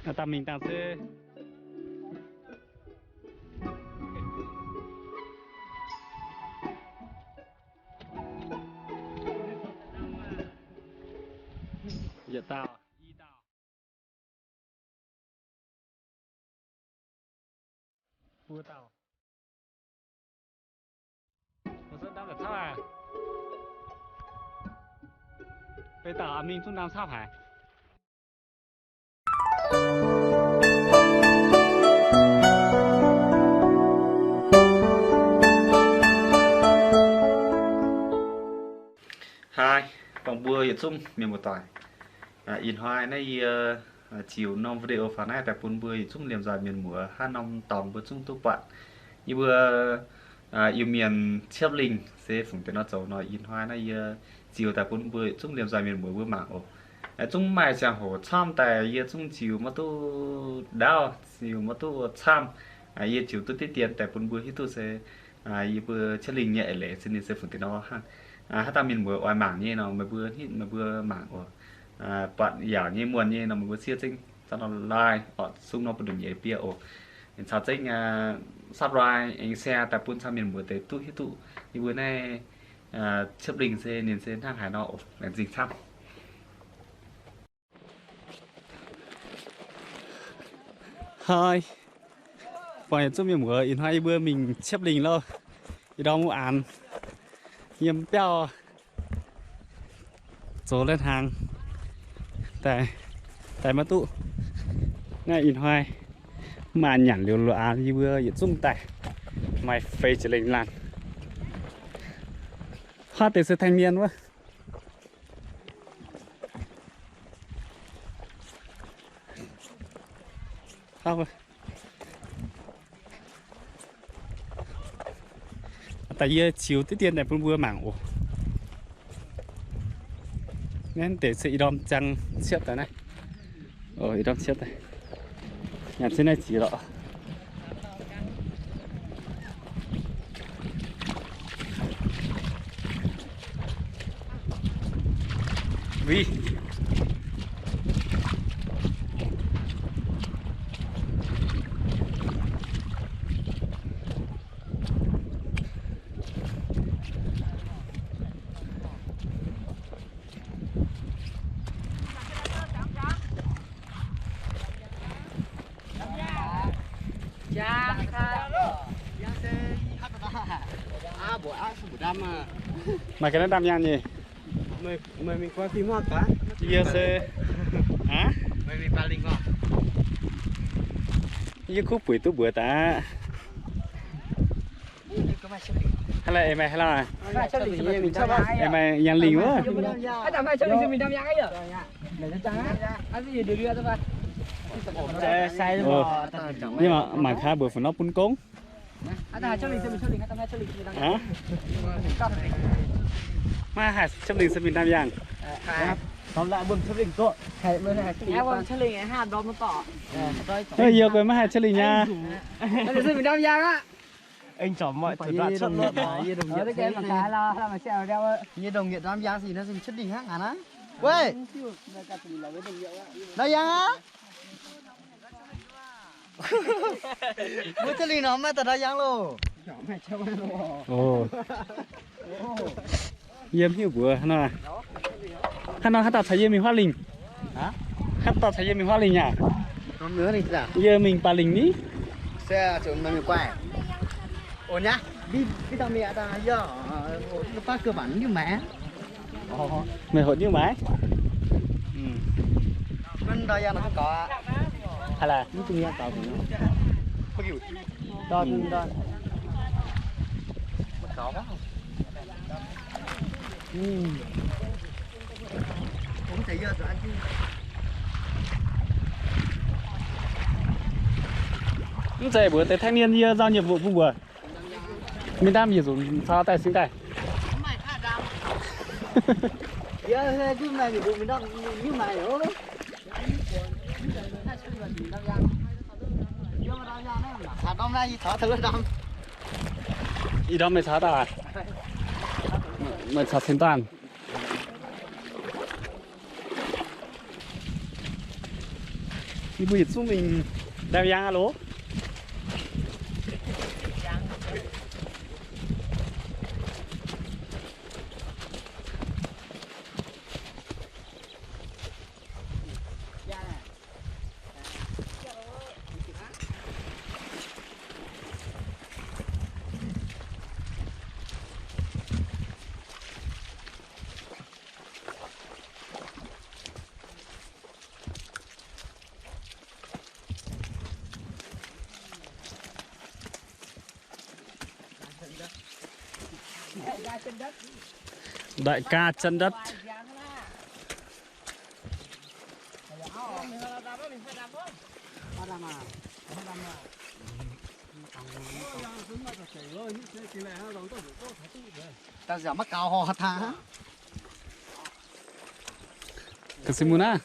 Dangh mingh dangh se. Yietc dauh, i dauh. Buo dauh. Mbuo zungv ndamv la'capv haic. Beiv dauh mingh zungv ndamv capv haic. Haih, dongh mbuo yietc zungv mienh muoz-doic. Ih hnoi naaiv yie ziux norm video faaux naaiv daaih bun mbuo yietc zungv liemh nzoih mienh muoz hnangv norm dorngx mbuo zungv duqv buatc. Yie mbuo Iu-Mienh ciepv lingh se fungc deix nor zoux nor, ih hnoi naaiv yie ziux daaih bun mbuo yietc zungv liemh nzoih mienh muoz mbuo mangc oc. Zungv maaih ziangh hoc camv daaih yie zungv ziux maiv duqv ndaauv, ziux maiv duqv camv. Yie ziux duqv diqv dien daaih bun mbuo hiuv duqv se yie mbuo ciepv lingh nyei eix leiz se ninh se fungc deix nor hnangv. Haaix dauh mienh muoz oix mangc nyei nor, meih mbuo hitv meih mbuo mangc oc. Buatc yaauc nyei muonh nyei nor, meih mbuo siev zengv zauv nor like oc, sung nor bun nduqc nyeiz biev oc. Caux zengv subscribe aengx share daaih bun caux mienh muoz deix duqv hiuv duqv yie mbuo naaiv ciepv lingh se ninh se hnangv haaix nor oc. Laengz zingh camv. Haih, buangh yietc zungv mienh muoz, ih hnoi yie mbuo mingh ciepv lingh loh. Ih ndorm wuov aanx yiem biauv zoux lai hnaangx daaih, daaih maiv duqv. Naaiv ih hnoi maaih nyanc liuz loh aanx yie mbuo yietc zungv daaih maaih feix ziepc lengh laanh. Huaav deix se thanh niên wuov. Daaih yie ziux diqv dien daaih bun mbuo mangc oc. Naaiv deix se ih ndorm ziangh ciepv daaih naaiv. Ih ndorm ciepv daaih. Nyanc se naaiv ziex lorqc. Maaih ga'naaiv ndamv yaangh nyei. Yie se, aa? Yie kuv buic duqv mbuox daaih. Haaix lai, meih haaix lai? Meih yangh lingc wuov. Yie mangc gaax mbuox fu'nor bun gong. Maiv haih ciepv lingh se mingh ndamv yaangh. Yie guai maiv haih ciepv lingh aqv. Ndamv yaangh aqv. Mbuo ciepv lingh nor maiv daaih ndamv yaangh loh. Yiem hiuv mbuox hnangv nor, haaix dauh caux yie mingh huaav lingh? Haaix dauh caux yie mingh huaav lingh aqv? Yie mingh baac lingh ni. Meih hoqc nyungc maaiz. Haaix laai? Mv zeiz mbuox deix thanh niên yie nzauh nyiemc mbuoqc bun mbuo. Mingh ndamv yietc nzunc caux daaih singx daaih. Ih ndorm meih caux daaih aqv? Meih caux ceng daaih. Yie mbuo yietc zungv mingh ndau yaang aqv loh. Đại ca chân đất. Ga'sie mun aqv.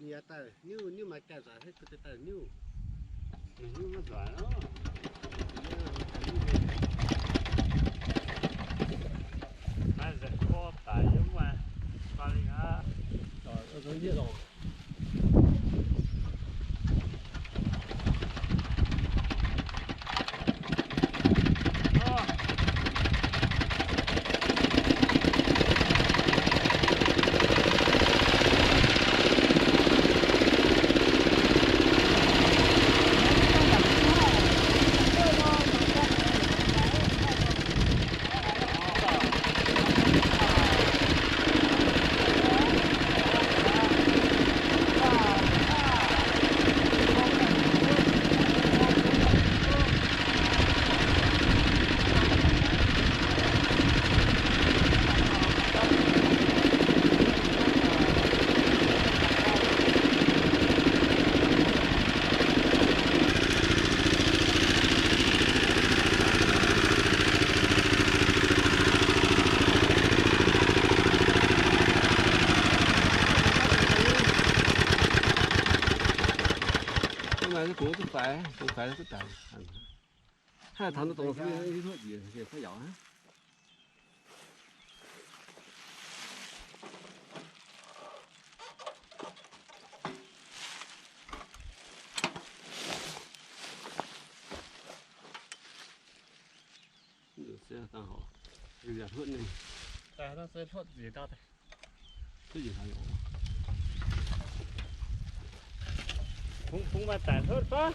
Yaac daaih niuv, niuv maaih jaaix nzueic, hei, daaih niuv. Niuv maiv nzueic oc. Naaiv nzengc gorx daic yiem wuov, faah lingh aqv. Mv baac gux duqv faix, gux faix duqv daic. Haih taux dongh fuqv njiec, fuqv yaauc aqv. Bungx, bungx maaih daic hluotv fai?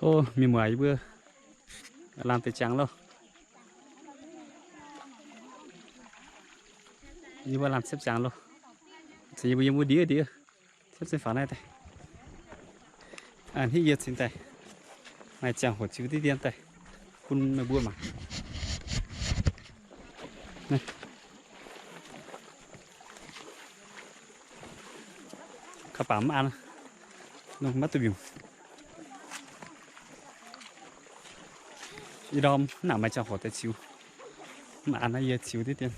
Ov, mienh muoz, yie mbuo lamh deix ziangx loh. Yie mbuo lamh ciepv ziangx loh. Yie mbuo yiem wuov ndiev ndiev, ciepv ziangx faaux naaiv daaih. A'hneiv yie cingx daaih maaih ziangh hoc ziux diqv dien daaih bun meih mbuo mangc. Kaux baac mv an, maiv duqv mbiungc. Ih ndorm mv nangc maaih ziangh hoc daaih ziux. Mv an naaiv yie ziux diqv dien.